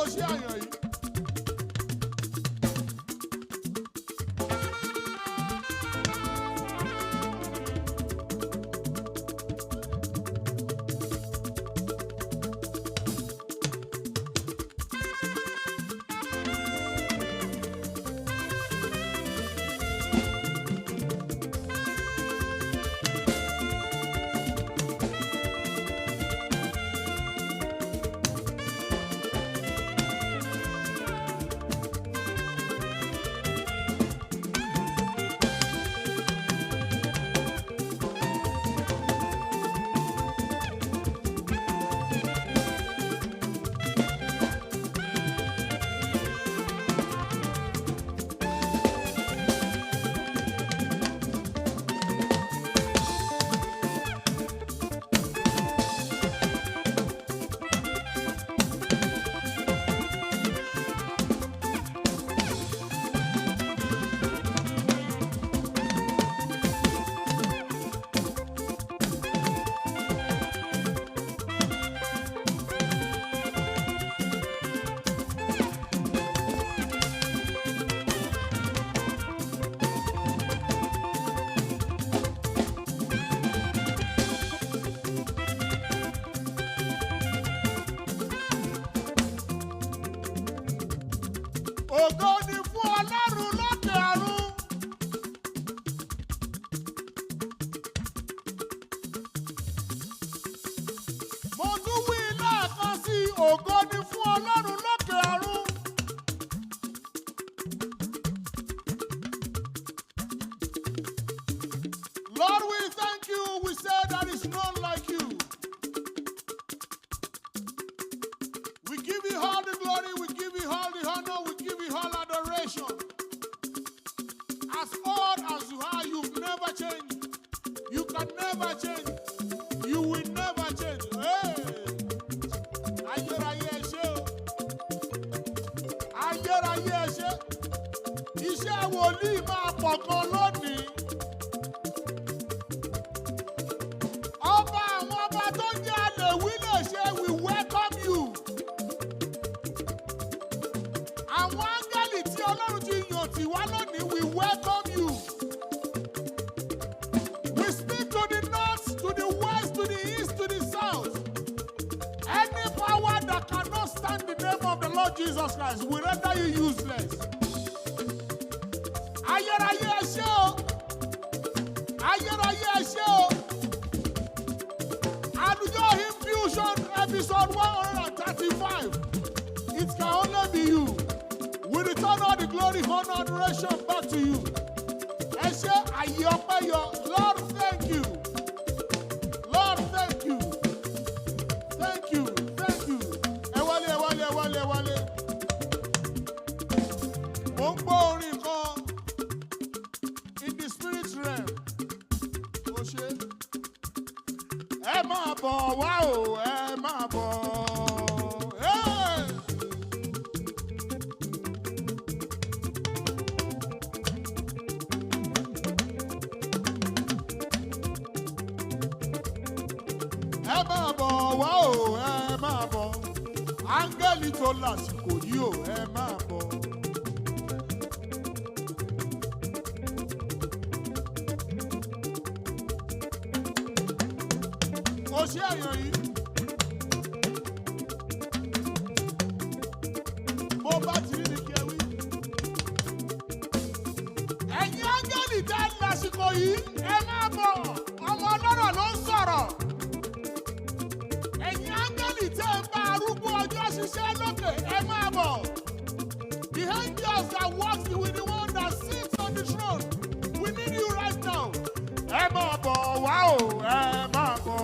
O ṣé àyàn yìí. Ògo ni fún Ọlọ́run lókè ọ̀run. Mo tún wí lẹ́ẹ̀kan sí i, ògo ni fún Ọlọ́run lókè ọ̀run. Lord, we thank you. We say there is none like you. We give you all the glory, we give you all the honor, we give you all adoration. As old as you are, you've never changed. You can never change. You will never change. Hey! Ayérayé ẹ ṣé o. Ayérayé ẹ ṣé. Iṣẹ́ wòlíì máa pọ̀ gan lónìí. Ọba àwọn ọba tó ń jẹ́ àlèwí lè ṣe, we welcome you. Àwọn áńgẹ́lì tí Ọlọ́run ti yàn tì wá lónìí, we welcome you. We speak to the north, to the west, to the east, to the south. Any power that cannot stand the name of the Lord Jesus Christ will render you useless. Ayérayé ẹ ṣé o. Ayérayé ẹ ṣé o. Àlùjọ Hymn Fusion episode 135. It can only be you. We return all the glory, honor, adoration back to you. Ẹ ṣé àyè ọpẹ́ yọ. Lord, thank you. Lord, thank you. Thank you. Thank you. Ẹ wálé, ẹ wálé, ẹ wálé, ẹ wálé. Mo ń gbọ́ orin kan in the spirit realm. Ó ṣe. Ẹ máa bọ̀ wá o, ẹ máa bọ̀. Hey! Ẹ máa bọ̀ wá o, ẹ máa bọ̀. Áńgẹ́lì tó lásìkò yìí o, ẹ máa bọ̀. Ó ṣe àyàn yìí. Bó bá ti rí ni kí ẹ wí. Ẹ̀yin áńgẹ́lì tẹ́ lásìkò yìí, ẹ máa bọ̀. Ọmọ ọlọ́rọ̀ ló ń sọ̀rọ̀. Ẹ̀yin áńgẹ́lì tẹ́ ń bá arúgbó ọjọ́ ṣiṣẹ́ lókè, ẹ máa bọ̀. The angels that works with the one that sits on the throne, we need you right now. Ẹ máa bọ̀ wá o, ẹ máa bọ̀.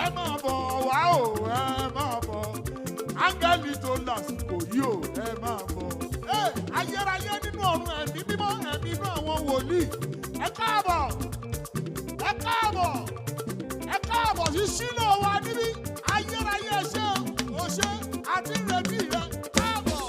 Ẹ máa bọ̀ wá o, ẹ máa bọ̀. Áńgẹ́lì tó lásìkò yìí o, ẹ máa bọ̀. Ee, ayérayé nínú ọ̀run ẹ̀mí mímọ́ ẹ̀mí inú àwọn wòlíì. Ẹ káàbọ̀, ẹ káàbọ̀, ẹ káàbọ̀ sí Ṣílò wa níbí. Ayérayé ẹ ṣé o, o ṣé, àti ìrètí rẹ, káàbọ̀.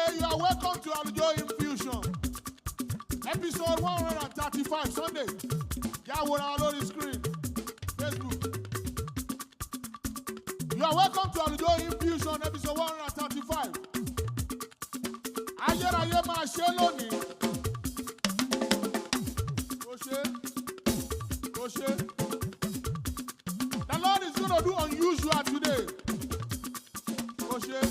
Okay, you are welcome to Alujo Infusion. Episode 135, Sunday. Yàwòrán lórí screen. Facebook. You are welcome to Alujo Infusion episode 135. Ayérayé máa ṣe lónìí. Kò ṣe. Kò ṣe. The Lord is gonna do unusual today. Kò ṣe.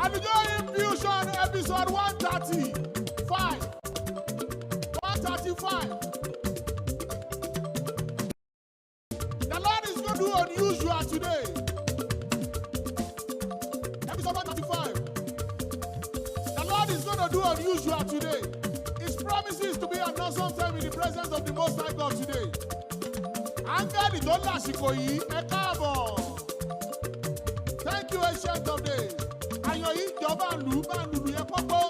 Alujo Infusion episode 135. 135. The Lord is going to do unusual today. Episode 135. The Lord is going to do unusual today. His promises to be an awesome time in the presence of the Most High God today. Áńgẹ́lì tó lásìkò yìí, ẹ káàbọ̀. Thank you, Ancient of Days. Ayọ̀ yìí jọba lù ú bá lùlù yẹn pọ́pọ́.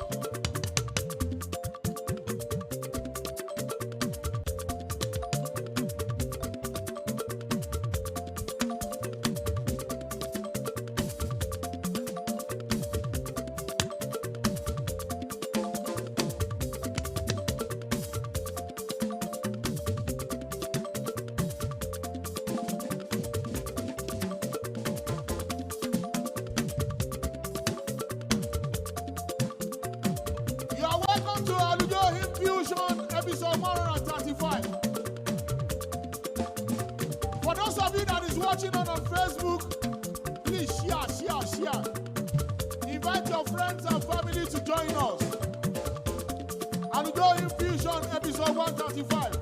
You are welcome to Alujo Infusion episode 135. For those of you that is watching on Facebook, please share, share, share. Invite your friends and family to join us. Alujo Infusion episode 135.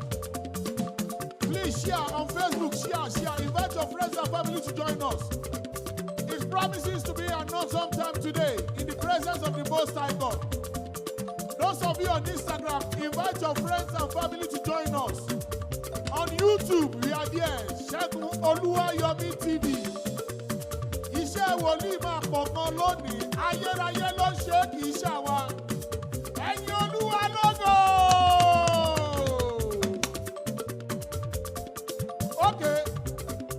Please share on Facebook, share, share. Invite your friends and family to join us. It promises to be an awesome time today in the presence of the Most High God. Those of you on Instagram, invite your friends and family to join us. On YouTube, we are there. Ṣẹ́gun Olúwayọ̀mí TV. Iṣẹ́ wòlíì máa pọ̀ gan lónìí. Ayérayé ló ń ṣe é, kì í ṣàwa. Ẹ̀yin Olúwa lógo! Okay,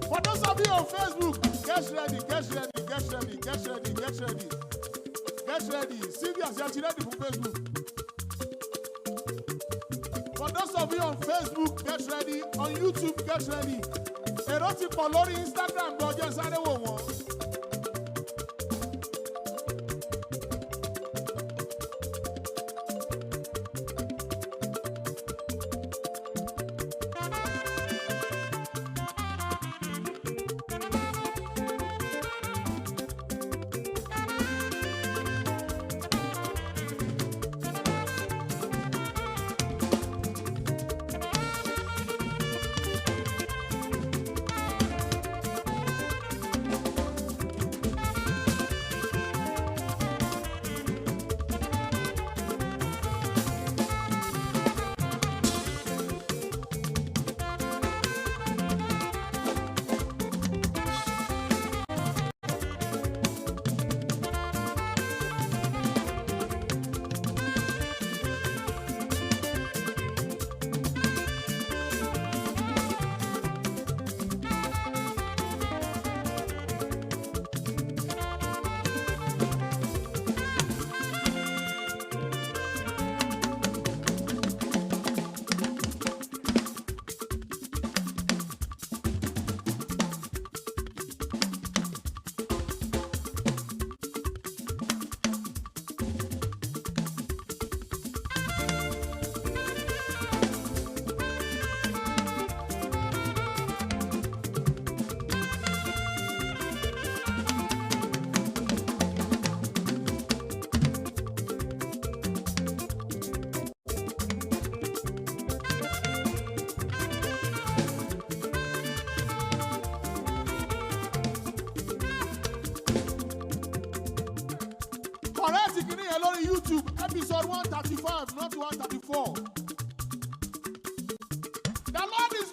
for those of you on Facebook, get ready, get ready, get ready, get ready, get ready. Get ready. Sylvia, ṣe ti ready fún Facebook? For those of you on Facebook, get ready. On YouTube, get ready. Èrò ti pọ̀ lórí Instagram gan jẹ́ sáré wò wọ́n. Correct kìíní yẹn lórí YouTube, episode 135, not 134. The Lord is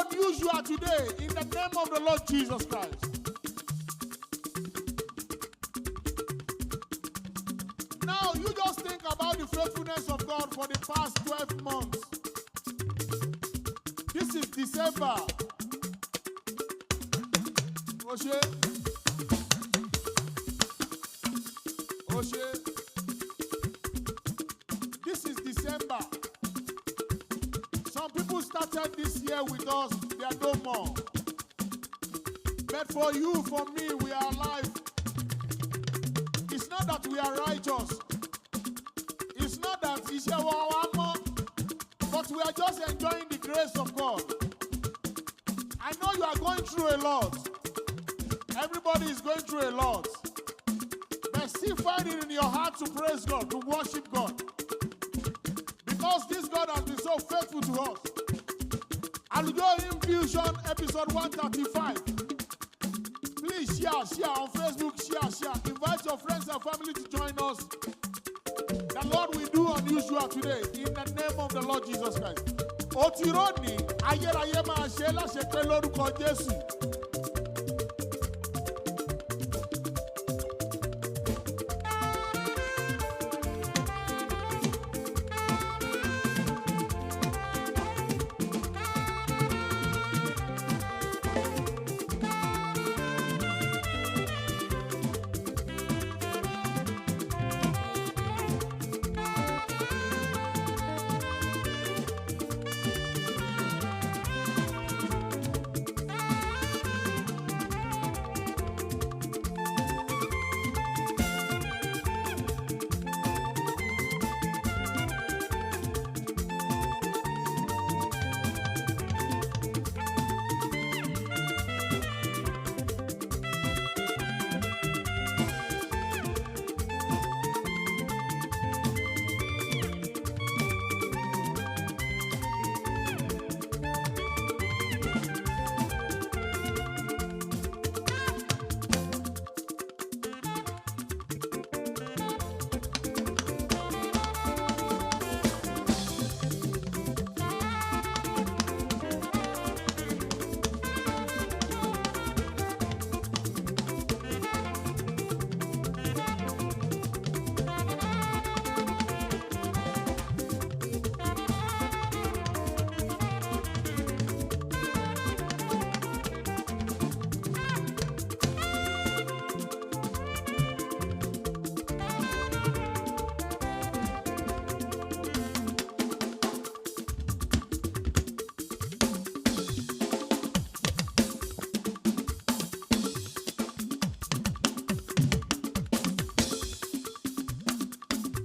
unusual today in the name of the Lord Jesus Christ. Now, you just think about the faithfulness of God for the past 12 months. This is December. Oshe. Oshe. This is December. Some people started this year with us, they are no more. But for you, for me, we are alive. It's not that we are righteous. It's not that iṣẹ́ wa wá mọ́, but we are just enjoying the grace of God. I know you are going through a lot. Everybody is going through a lot. But still find it in your heart to praise God, to worship God. Because this God has been so faithful to us. Alujo Infusion episode 135. Please share, share on Facebook, share, share. Invite your friends and family to join us. The Lord will do unusual today in the name of the Lord Jesus Christ. Òtírọ́ ni ayérayé máa ṣe láṣepé lórúkọ Jésù.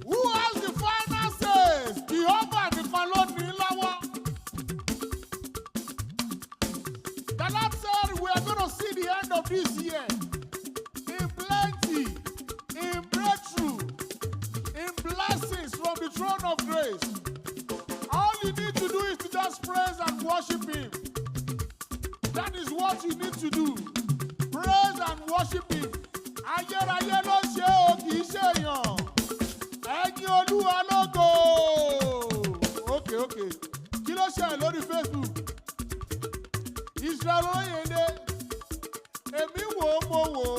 Who has the final say? Jehovah nìkan ló ní lọ́wọ́. The Lord said we are going to see the end of this year in plenty, in breakthrough, in blessings from the throne of grace. All you need to do is to just praise and worship Him. That is what you need to do. Praise and worship Him. Ayérayé ló ṣe o, kì í ṣe èèyàn. Ẹ yin Olúwa lógo. Okay. Kí ló ṣe lórí Facebook? Israel Oyèdè. Èmi wò ó, mo wò ó.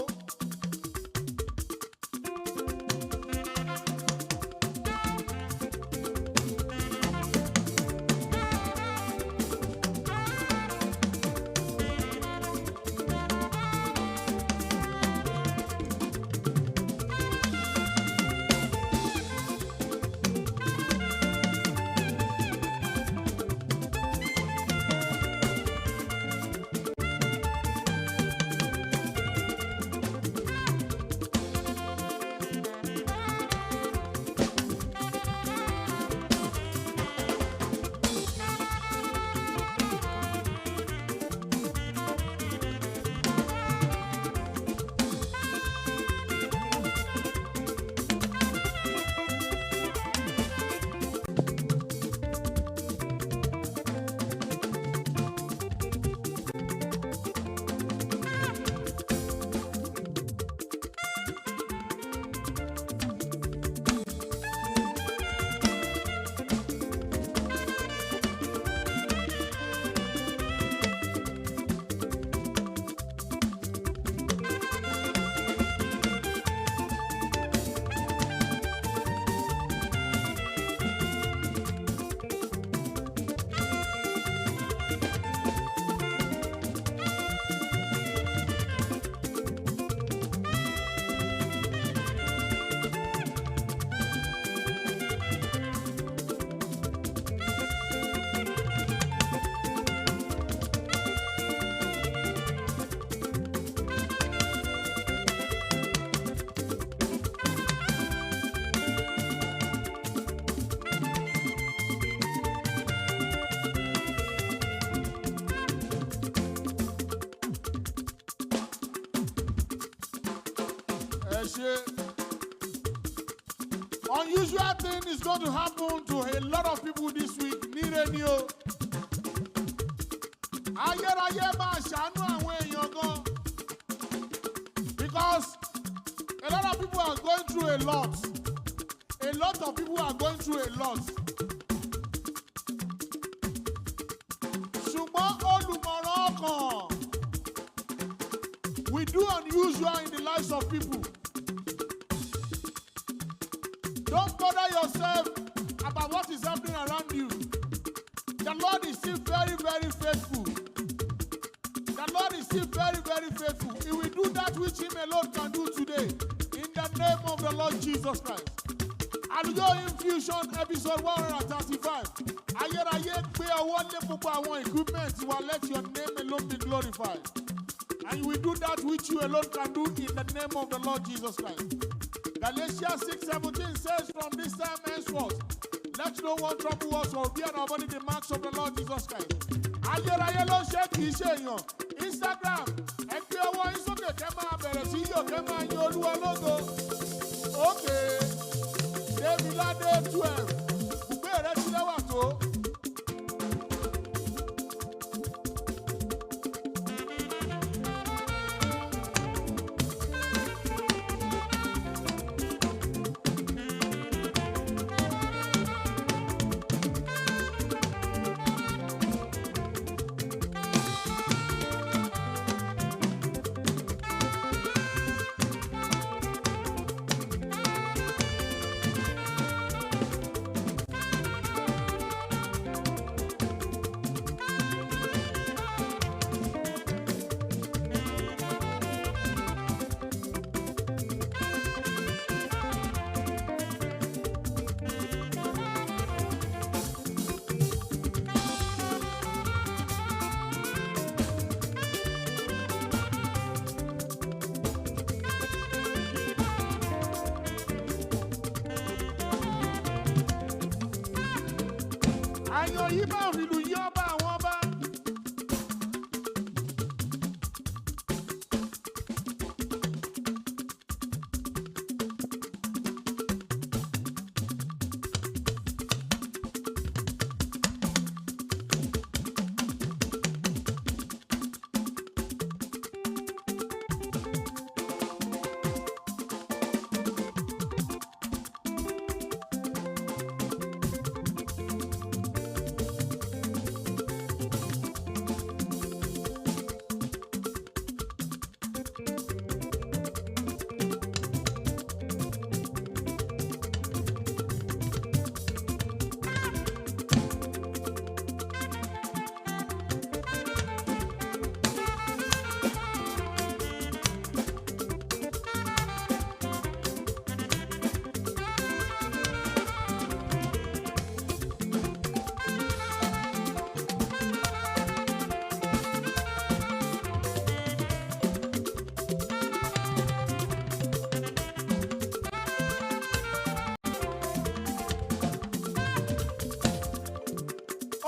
Ẹ ṣe. Unusual thing is going to happen to a lot of people this week. Níre ni o. Ayérayé máa ṣàánú àwọn èèyàn gan. Because a lot of people are going through a lot. A lot of people are going through a lot. Ṣùgbọ́n olùmọ̀ràn ọkàn, we do unusual in the lives of people. Don't bother yourself about what is happening around you. The Lord is still very, very faithful. The Lord is still very, very faithful. He will do that which Him alone can do today. In the name of the Lord Jesus Christ. Àlùjọ Infusion episode 135. Ayérayé gbé ọwọ́ lé gbogbo àwọn equipment wa. Let your name alone be glorified. And you will do that which you alone can do in the name of the Lord Jesus Christ. Galatians 6:17 says, "From this time henceforth, let no one trouble us or bear on our body the marks of the Lord Jesus Christ." Ayérayé ló ṣe, kì í ṣe èèyàn. Instagram, ẹ gbé ọwọ́ yín sókè kẹ́ máa bẹ̀rẹ̀ sí yọ̀, kẹ́ máa yin Olúwa lógo. Okay, Demilade 12, bùgbé rẹ ti lẹ́wà tó. Àyàn yìí máa ń fìlù yí ọba àwọn ọba.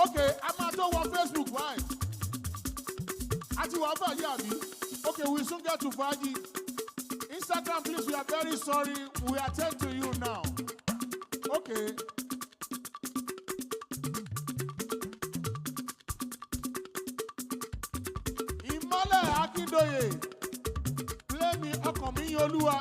Okay, a máa tó wọ Facebook báyìí. A ti wà fàájì àbí? Okay, we soon get to fàájì. Instagram, please, we are very sorry. We attend to you now. Okay. Ìmọ́lẹ̀ Akíndoyè, play me "Ọkàn Mi Yin Olúwa".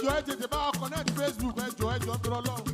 Jọ̀ọ́, ẹ tètè bá wa connect Facebook. Ẹ jọ̀ọ́, ẹ jọ̀ọ́, ń tọrọ lọ́hùn.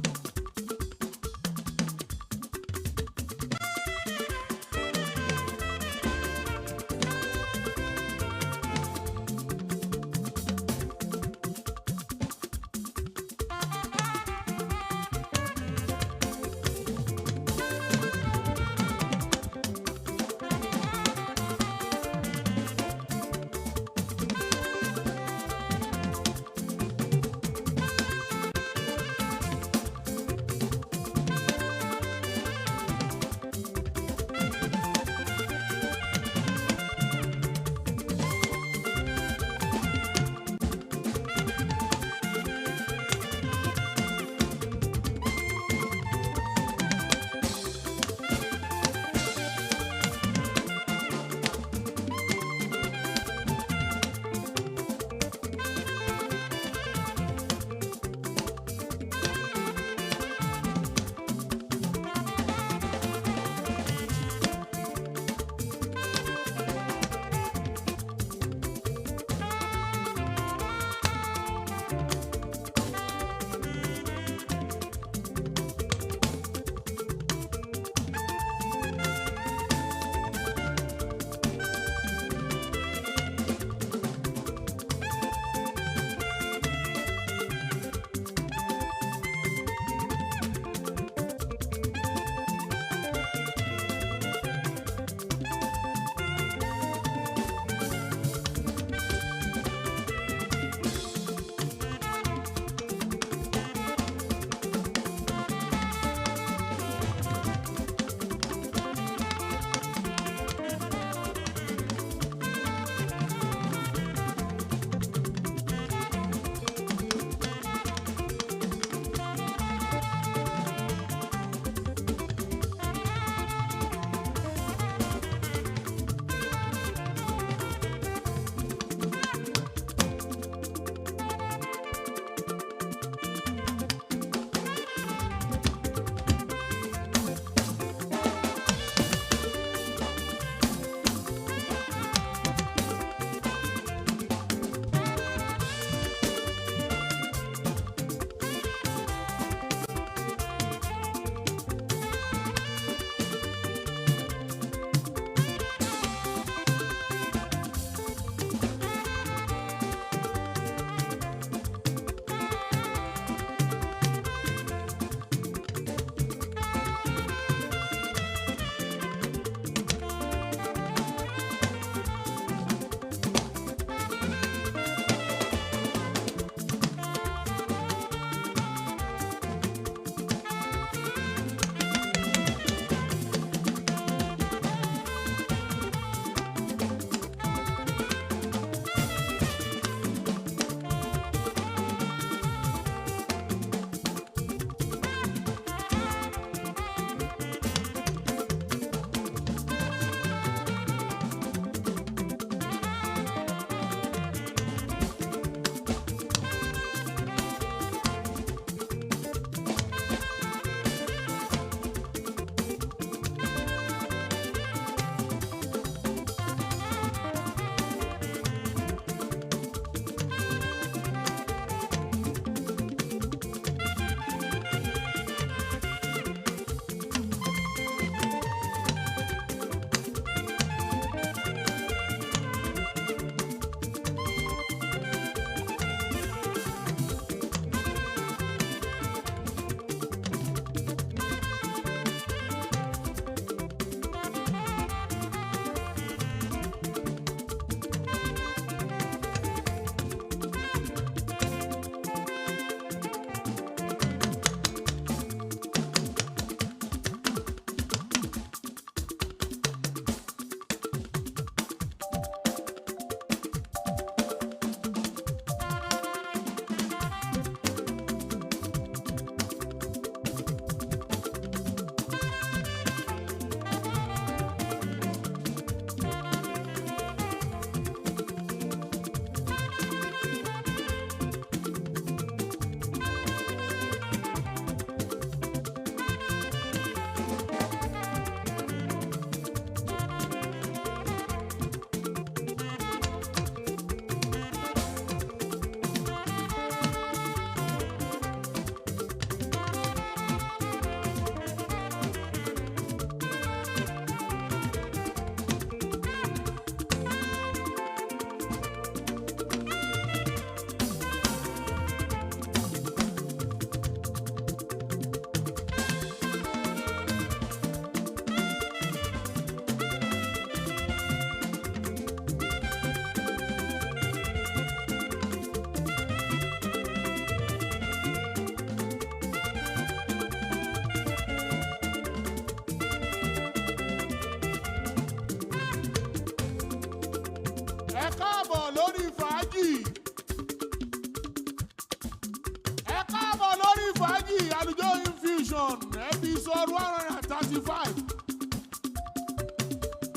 2025.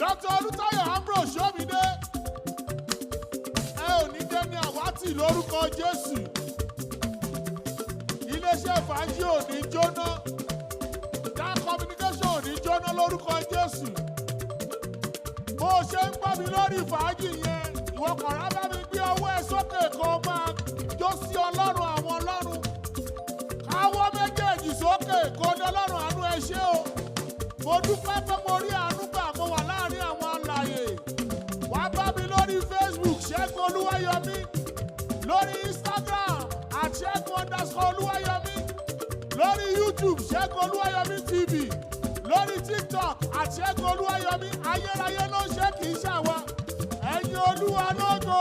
Dr. Olùtayọ̀ Ambrose Ṣómìdé, ẹ ò ní dẹ́ni àwátì lórúkọ Jésù. Iléeṣẹ́ fàájì ò ní jóná. Dá communication ò ní jóná lórúkọ Jésù. Bó o ṣe ń gbọ́ mi lórí fàájì yẹn, ìwọ kọ̀ọ̀rọ̀ bá mi gbé ọwọ́ ẹ sókè kó o máa jó sí Ọlọ́run àwọn ọlọ́run. Káwọ́ méjèèjì sókè kó o ní Ọlọ́run àánú ẹ ṣé o. Mo dúpẹ́ pé mo rí àánú gbà, mo wà láàrin àwọn alààyè. Wàá bá mi lórí Facebook, Ṣẹ́gun Olúwayọ̀mí, lórí Instagram @Ṣẹ́gun_Olúwayọ̀mí, lórí YouTube, Ṣẹ́gun Olúwayọ̀mí TV, lórí TikTok @Ṣẹ́gun Olúwayọ̀mí. Ayérayé ló ń ṣe, kì í ṣàwa. Ẹ̀yin Olúwa lógo.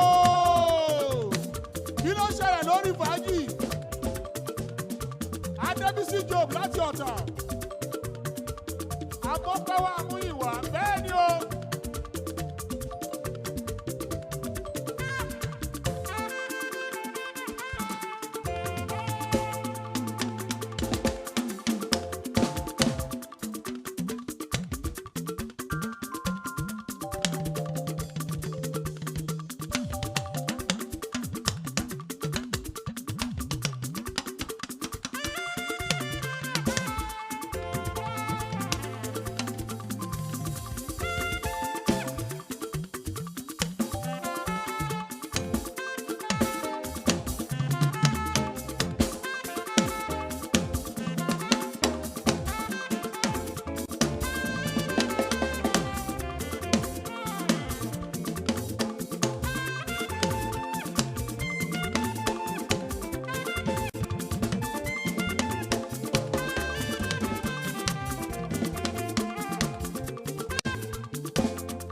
Kí ló ṣẹlẹ̀ lórí fàájì? Adébísí Job láti Ọ̀tà. Amọ́pẹ́wá Amúyìwá, bẹ́ẹ̀ ni o.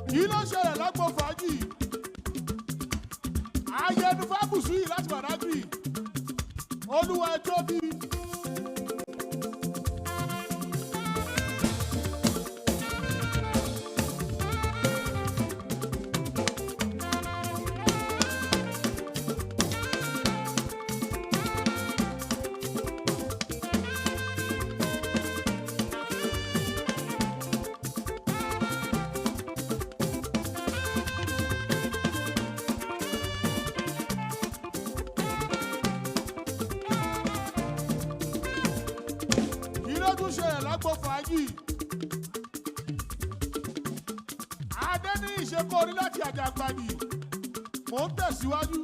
Kí ló ṣẹlẹ̀ lágbo fàájì? Ayẹnufábùsù yìí láti Badagry. Olúwa ẹ tóbi. Kí ló tún ṣẹlẹ̀ lágbo fàájì? Adé ní ìṣekóorí láti Àjàgbàdì. Mò ń tẹ̀síwájú.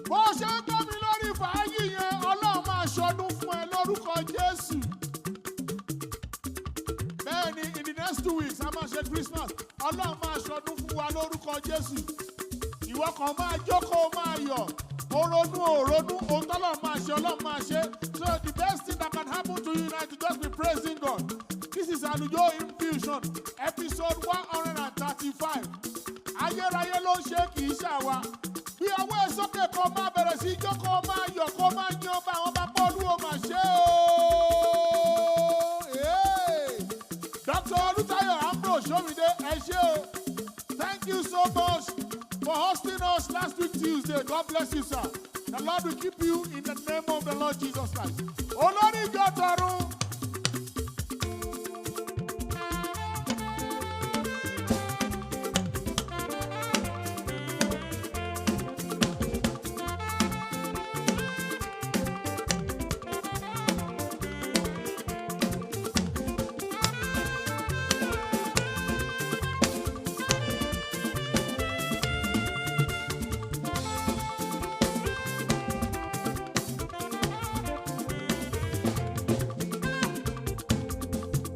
Bó o ṣe ń gbọ́ mi lórí fàájì yẹn, Ọlọ́run máa ṣọdún fún ẹ lórúkọ Jésù. Bẹ́ẹ̀ ni, in the next 2 weeks, a máa ṣe Christmas. Ọlọ́run máa ṣọdún fún wa lórúkọ Jésù. Ìwọ kan máa jókòó, máa yọ̀. Ó ronú, ó ronú, ohun tọ́lọ́run máa ṣe, Ọlọ́run máa ṣe. So the best thing that can happen to you now is to just be praising God. This is Alujo Infusion, episode 135. Ayérayé ló ń ṣe, kì í ṣàwa. Bí ọwọ́ ẹ̀ sókè kó máa bẹ̀rẹ̀ sí í jókòó, máa yọ̀, kó máa yan ọba àwọn bàbá. Olúwo máa ṣe o. Hey! Dr. Olùtayọ̀ Ambrose Ṣómìdé, ẹ ṣé o. Thank you so much for hosting us last week Tuesday. God bless you, sir. The Lord will keep you in the name of the Lord Jesus Christ. Olórí ìjọ tọ̀run.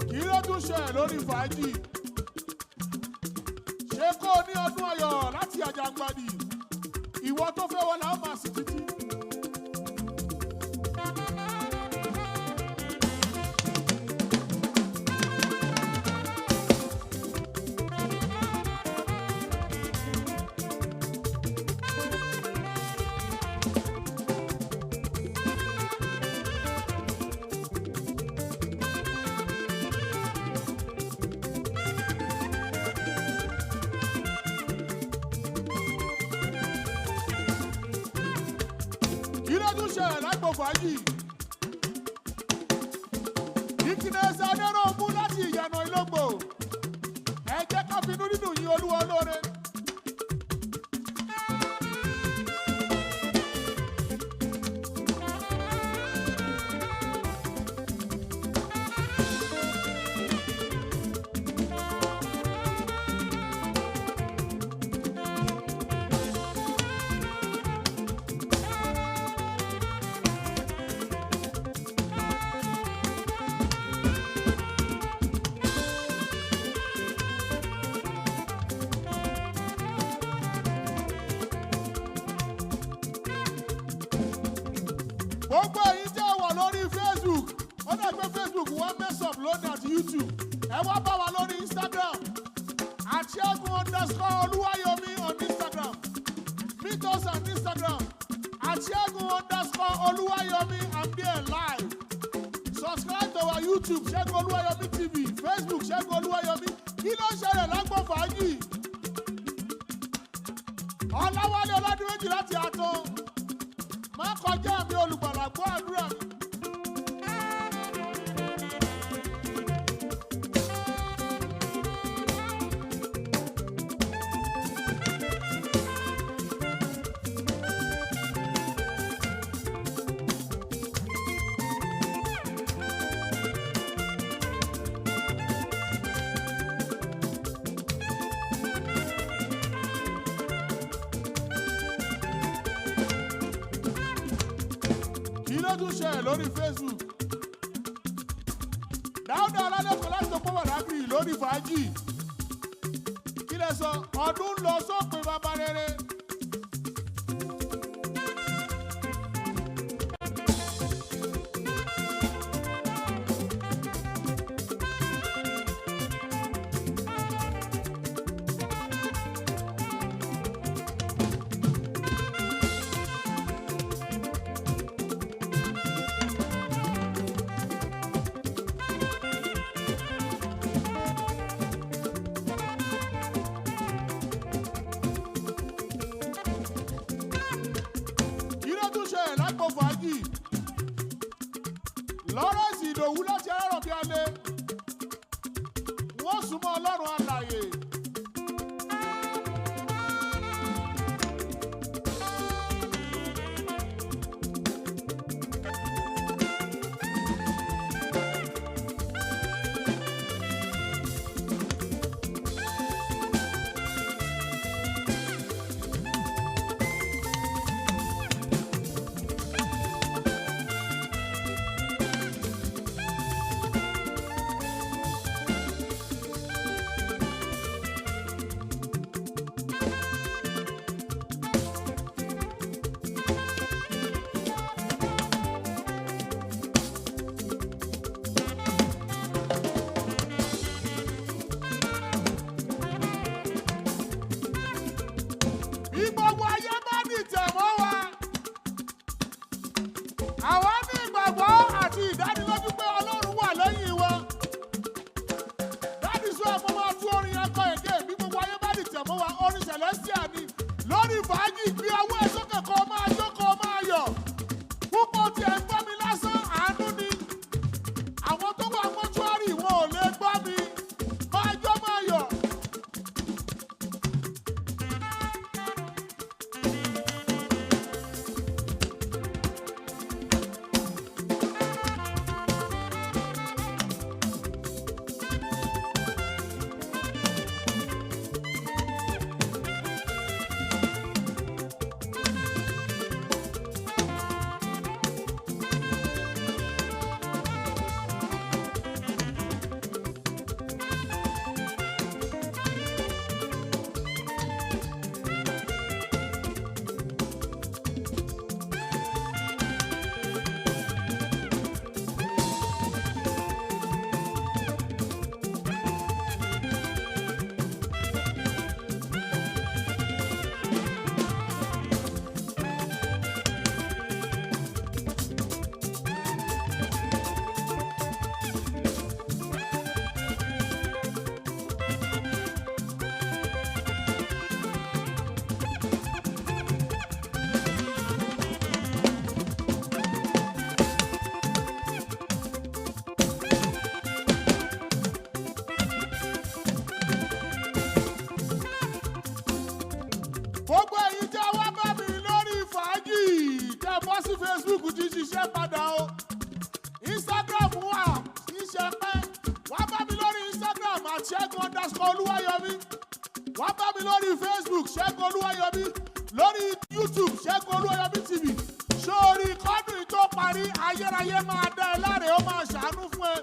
Kí ló tún ṣẹlẹ̀ lórí fàájì? Ṣé kó o ní ọdún ayọ̀ láti Àjàngbàdì? Ìwọ tó fẹ́ wọn làwọn máa sì títí. Ṣẹlẹ̀ lágbo fàájì? Dikines Adéròmú láti Ìyànà Ìlógbò. Ẹ jẹ́ ká finú dídùn yìn Olúwa olóore. Gbogbo èyí tẹ́ wà lórí Facebook, ó dà pé Facebook wọ́n mess up lónìí àti YouTube. Ẹ wá bá wa lórí Instagram, @Ṣẹ́gun_Olúwayọ̀mí on Instagram. Meet us on Instagram, @Ṣẹ́gun_Olúwayọ̀mí. I'm there live. Subscribe to our YouTube, Ṣẹ́gun Olúwayọ̀mí TV, Facebook, Ṣẹ́gun Olúwayọ̀mí. Kí ló ń ṣẹlẹ̀ lágbo fàájì? Ọláwálé Ọládúnméjì láti Àtàn. Má kọjá mi, olùgbàlà, gbọ́ àdúrà mi. Kí ló tún ṣẹlẹ̀ lórí Facebook? Dáúdà Ọlálẹ́kọ̀ọ́ láti tó pọ̀ lábì lórí fàájì. Kí lẹ sọ? Ọdún ń lọ sópin, bàbá rere. Kí ló tún ṣẹlẹ̀ lágbo fàájì? Lawrence Ìdòwú láti Arárọ̀bí Alẹ́. Wọ́n súnmọ́ Ọlọ́run alàyè. @Ṣẹ́gun_Olúwayọ̀mí. Wá bá mi lórí Facebook, Ṣẹ́gun Olúwayọ̀mí, lórí YouTube, Ṣẹ́gun Olúwayọ̀mí TV. Sórí kọ́dùn tó parí, ayérayé máa dá ẹ láre, ó máa ṣàánú fún ẹ.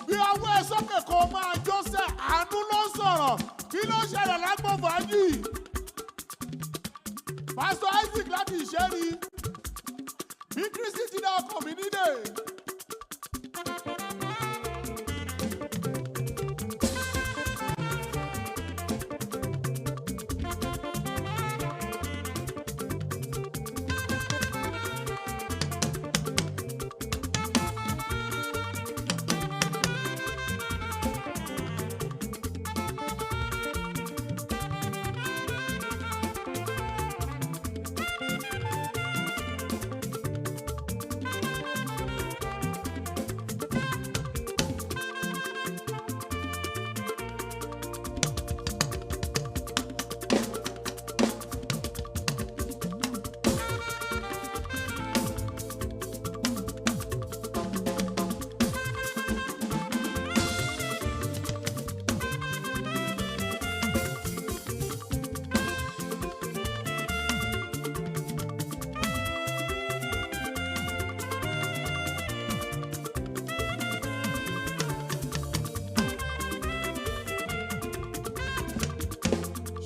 Bí ọwọ́ ẹ sókè kó máa jósẹ̀, àánú ló ń sọ̀rọ̀. Kí ló ṣẹlẹ̀ lágbo fàájì? Pásítọ̀ Isaac láti Ìṣẹ́rí. Bí Kristi ti dá ọkàn mi nídè.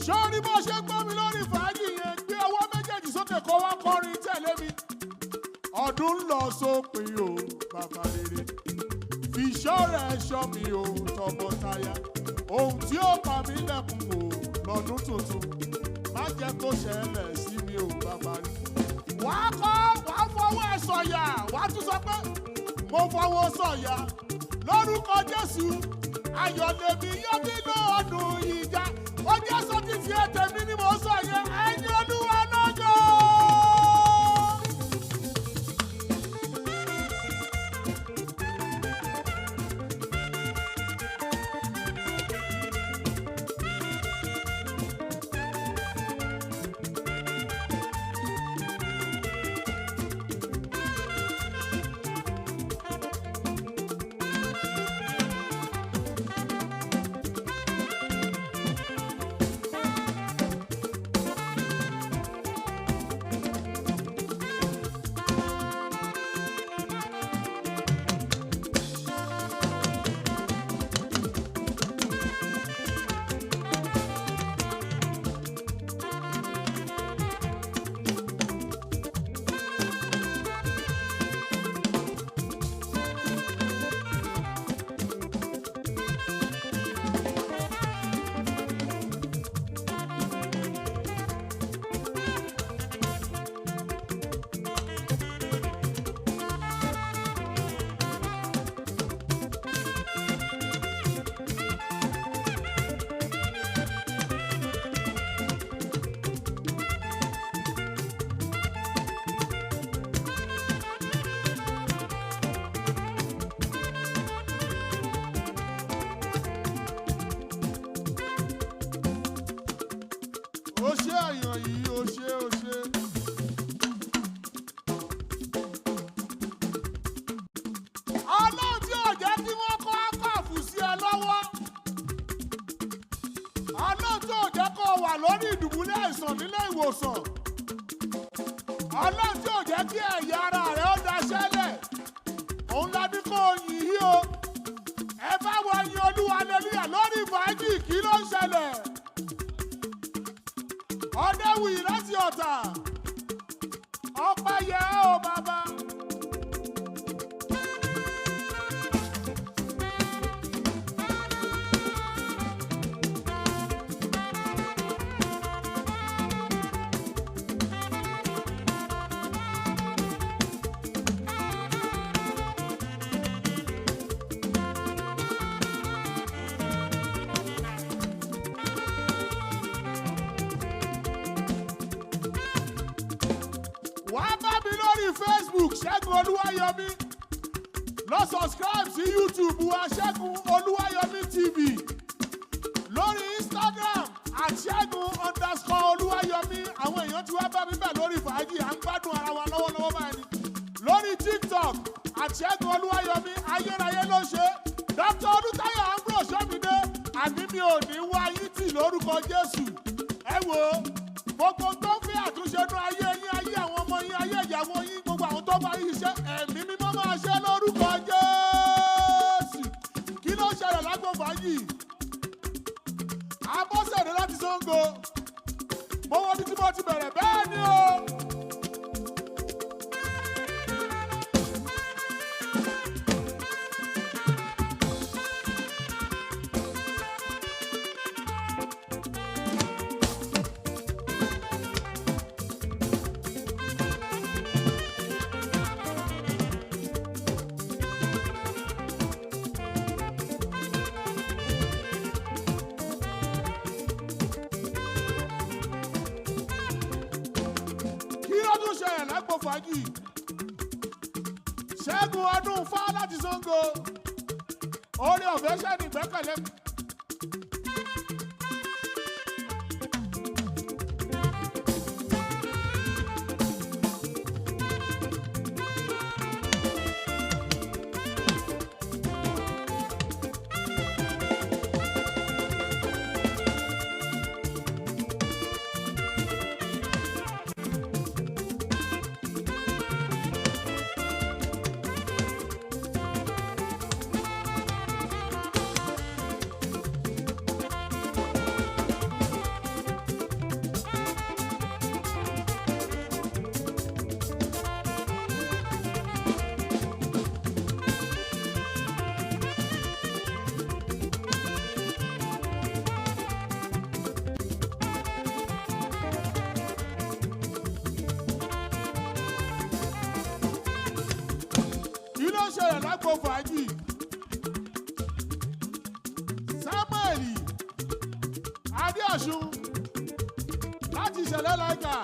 Sórí bó ṣe gbọ́ mi lórí fàájì yẹn, gbé ọwọ́ méjèèjì sókè kó wá kọrin tẹ̀lé mi. Ọdún ń lọ sópin o, bàbá rere. Fìṣọ́ rẹ̀ ṣọ́ mi o, tọmọtaya. Ohun tí ó pa mí lẹ́kùn o, lọ́dún tuntun. Má jẹ́ kó ṣẹlẹ̀ sí mi o, bàbá rere. Wàá kọ́, wàá fọwọ́ ẹ sọ̀yà, wàá tún sọ pé mo fọwọ́ sọ̀yà. Lórúkọ Jésù, ayọ̀ lèmi yọ mí lọ́dún ìjà. Ó jẹ́ sọ títí ẹ tèmi ni mo sọ yẹn, ẹ̀yin Olúwa lọ́jọ́. Ó ṣe àyàn yìí, ó ṣe, ó ṣe. Ọlọ́run tí ò jẹ́ kí wọ́n kó ákàfù sí ẹ lọ́wọ́. Ọlọ́run tí ò jẹ́ kó wà lórí ìdùbúlẹ̀ àìsàn nílé ìwòsàn. Ọlọ́run tí ò jẹ́ kí ẹ̀yà ara rẹ̀ ó daṣẹ́lẹ̀. Òun la ní kó yìn yí o. Ẹ bá wa yin Olúwa hallelujah lórí fàájì, kí ló ń ṣẹlẹ̀? Ọdẹ́wì láti Ọ̀tà. Ọpẹ́ yẹ ọ́ o bàbá. Wàá bá mi lórí Facebook, Ṣẹ́gun Olúwayọ̀mí. Lọ subscribe sí YouTube wa, Ṣẹ́gun Olúwayọ̀mí TV. Lórí Instagram @Ṣẹ́gun_Olúwayọ̀mí. Àwọn èèyàn ti wá bá mi bẹ̀ lórí fàájì, à ń gbádùn ara wa lọ́wọ́lọ́wọ́ báyìí ni. Lórí TikTok @Ṣẹ́gun Olúwayọ̀mí, ayérayé ló ṣe. Dr. Olútáyọ̀ Ambrose Ṣọ́mídé, Mi ò ní wá yín tì lórúkọ Jésù. Ẹ wo gbogbo tó ń fi àtúnṣe nú ayé yín, ayé àwọn ọmọ yín, ayé ìyàwó yín, gbogbo àwọn tó bá yín ṣe, ẹ̀mí mímọ́ máa ṣe lórúkọ Jésù. Kí ló ṣẹlẹ̀ lágbo fàájì? Abọ́sẹ̀dé láti Ṣàngó. Mo wo ibi tí mo ti bẹ̀rẹ̀ bẹ́ẹ̀ ni o. Kí ló tún ṣẹlẹ̀ lágbo fàájì? Ṣẹ́gun ọdún fá láti Ṣàngó. Orí ọ̀fẹ́ ṣẹ́ni ìgbẹ́kẹ̀lé mi. Kí ló ṣẹlẹ̀ lágbo fàájì? Samuel Adéọ̀sùn láti ìṣẹ̀lẹ̀ láìka,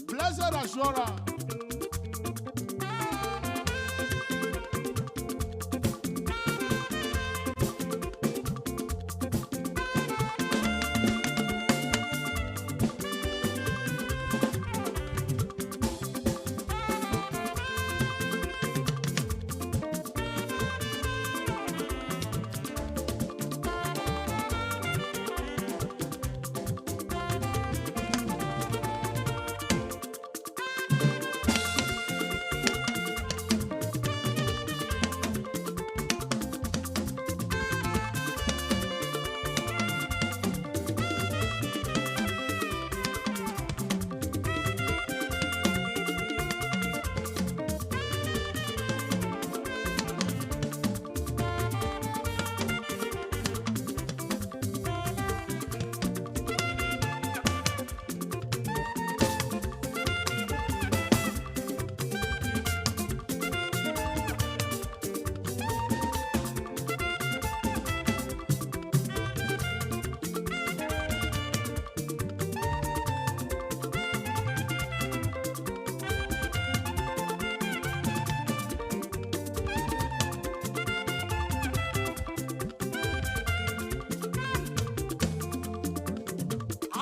blessed assurance.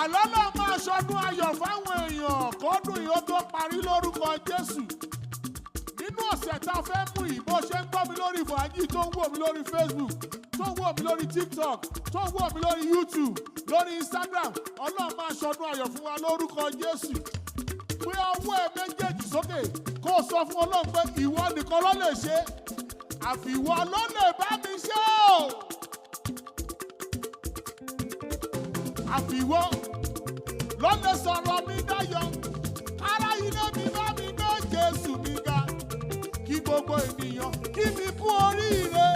Àlọ́ náà máa ṣọdún ayọ̀ fáwọn èèyàn kọ́dún yìí ó tó parí lórúkọ Jésù. Nínú ọ̀sẹ̀ tá a fẹ́ mú yìí, bó ṣe ń gbọ́ mi lórí fàájì, tó ń wò mí lórí Facebook, tó ń wò mí lórí TikTok, tó ń wò mí lórí YouTube, lórí Instagram, Ọlọ́run máa ṣọdún ayọ̀ fún wa lórúkọ Jésù. Gbé ọwọ́ ẹ méjèèjì sókè kó o sọ fún Ọlọ́run pé ìwọ nìkan ló lè ṣe, àfiwọ́ ló lè bá mi ṣe o. Àfiwọ́ ló lè sọ̀rọ̀ mi dayọ̀, ara ilé mi bá mi gbé Jésù mi ga, kí gbogbo ènìyàn kí mi kú oríire.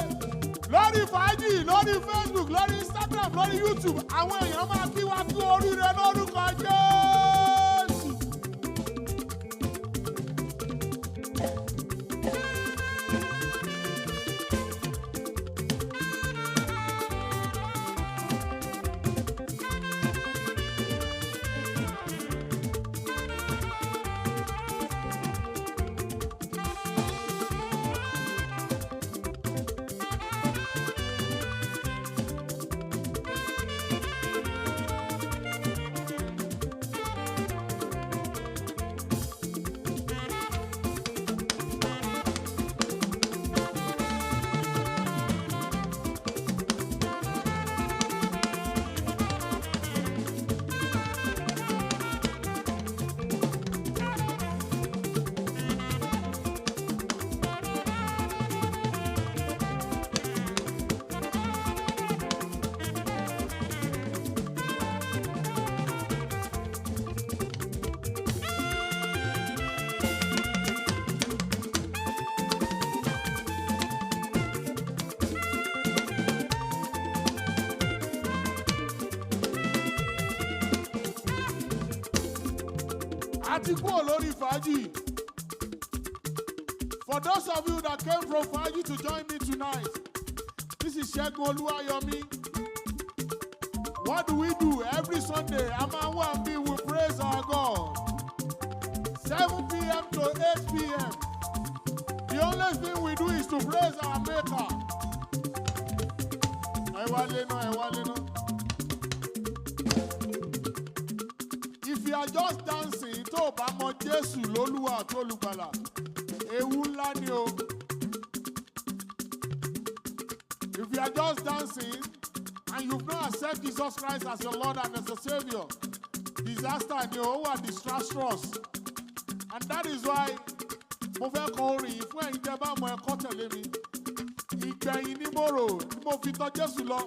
Lórí fàájì, lórí Facebook, lórí Instagram, lórí YouTube, àwọn èèyàn máa kí wa kú oríire lórúkọ Jésù. A ti kúrò lórí fàájì. For those of you that came from Fàájì to join me tonight, this is Segun Oluwayomi. What do we do every Sunday? A máa wà níbí, we praise our God. 7 p.m. to 8 p.m. The only thing we do is to praise our Maker. Ẹ wálé náà, ẹ wálé náà. If you are just dancing, tó ò bá mọ Jésù lólúwa àti olùgbàlà, ewu ńlá ni o. If you are just dancing and you've not accepted Jesus Christ as your Lord and as your Savior, disaster ni o, ó wà disastrous. And that is why mo fẹ́ kọ orin yìí fún ẹ̀yin tẹ́ bá mọ ẹ̀kọ́ tẹ̀lé mi. Ìgbẹ̀yìn ni mo rò ni mo fi tọ̀ Jésù lọ.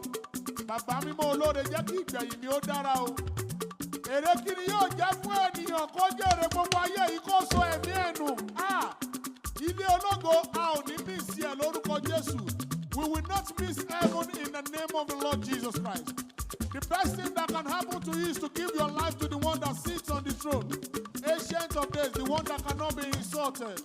Bàbá mímọ́ olóore, jẹ́ kí ìgbẹ̀yìn mi ó dára o. Èrè kí ni yóò jẹ́ fún ènìyàn kó jèrè gbogbo ayé yìí kó sọ ẹ̀mí ẹ̀ nù? Ah! Ilé ológo, a ò ní miss ẹ̀ lórúkọ Jésù. We will not miss heaven in the name of the Lord Jesus Christ. The best thing that can happen to you is to give your life to the one that sits on the throne. Ancient of Days, the one that cannot be insulted.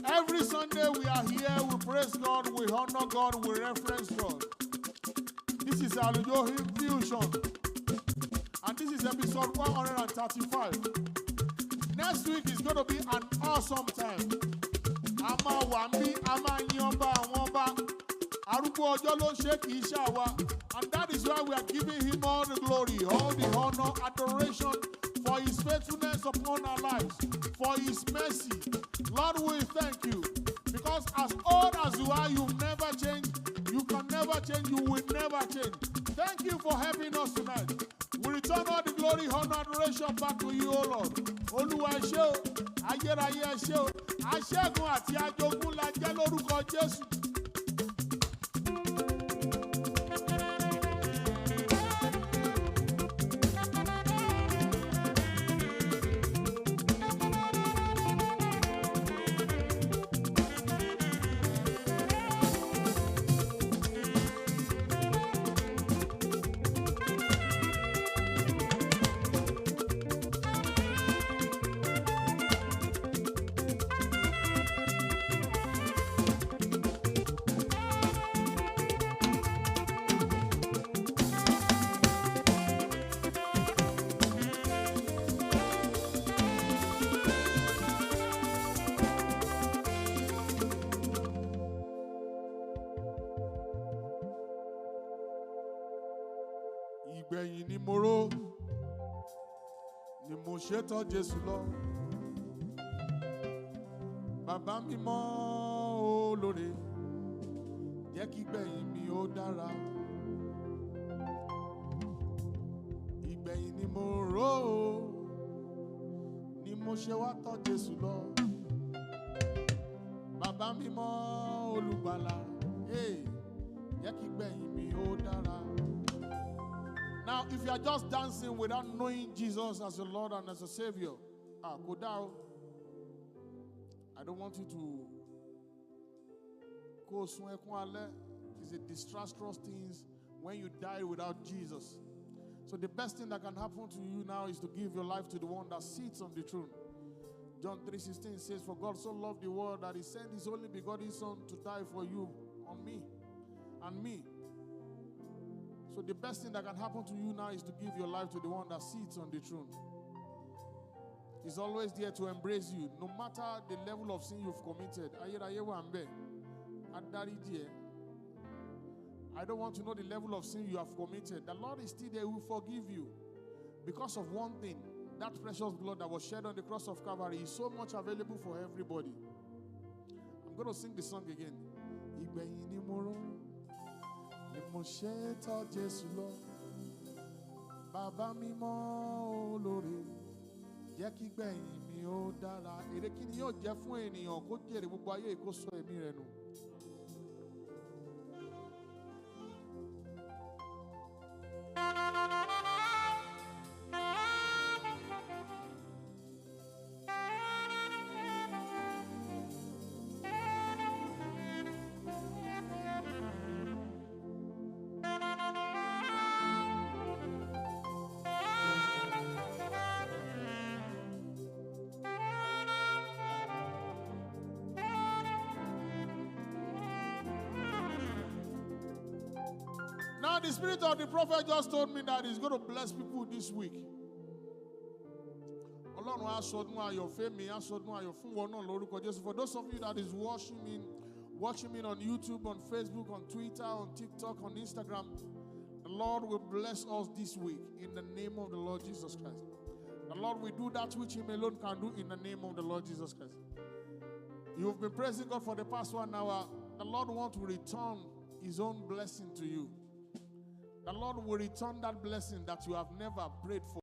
Every Sunday we are here, we praise God, we honor God, we reference God. This is Alujo Hymn Fusion. And this is episode 135. Next week is going to be an awesome time. A máa wà níbí, a máa yin ọba àwọn ọba. Arúgbó ọjọ́ ló ń ṣe, kì í ṣàwa. And that is why we are giving him all the glory, all the honor, adoration for his faithfulness upon our lives, for his mercy. Lord, we thank you. Because as old as you are, you've never changed. You can never change. You will never change. Thank you for helping us tonight. We return all the glory, honor, adoration back to you, O Lord. Olúwa, ẹ ṣé o, ayérayé, ẹ ṣé o, aṣẹ́gun àti ajogún la jẹ́ lórúkọ Jésù. Ìgbẹ̀yìn ni mo rò ni mo ṣe tọ̀ Jésù lọ. Bàbá mímọ́ olóore, jẹ́ kí ìgbẹ̀yìn mi ó dára. Ìgbẹ̀yìn ni mo rò ni mo ṣe wá tọ̀ Jésù lọ. Bàbá mímọ́ olùgbàlà, hey, jẹ́ kí ìgbẹ̀yìn mi ó dára. Now, if you are just dancing without knowing Jesus as your Lord and as your Savior, ah, go down. I don't want you to go sun ẹkún alẹ́. It's a disastrous thing when you die without Jesus. So the best thing that can happen to you now is to give your life to the one that sits on the throne. John 3:16 says, "For God so loved the world that he sent his only begotten Son to die for you, on me, and me." So the best thing that can happen to you now is to give your life to the one that sits on the throne. He's always there to embrace you, no matter the level of sin you've committed. Ayérayé wà ńbẹ̀. Á dáríjì ẹ́. I don't want to know the level of sin you have committed. The Lord is still there, he will forgive you. Because of one thing, that precious blood that was shed on the cross of Calvary is so much available for everybody. I'm going to sing the song again. Ìgbẹ̀yìn ni mo rò, ni mo ṣe tọ̀ Jésù lọ. Bàbá mímọ́ olóore, jẹ́ kí gbẹ̀yìn mi ó dára. Èrè kí ni yóò jẹ́ fún ènìyàn kó jèrè gbogbo ayé kó sọ ẹ̀mí rẹ̀ nù? Now, the spirit of the prophet just told me that he's going to bless people this week. Ọlọ́run á sọdún ayọ̀ fẹ́mi, á sọdún ayọ̀ fún wọn náà lórúkọ Jésù. For those of you that is watching me on YouTube, on Facebook, on Twitter, on TikTok, on Instagram, the Lord will bless us this week in the name of the Lord Jesus Christ. The Lord will do that which Him alone can do in the name of the Lord Jesus Christ. You've been praising God for the past 1 hour. The Lord wants to return His own blessing to you. The Lord will return that blessing that you have never prayed for.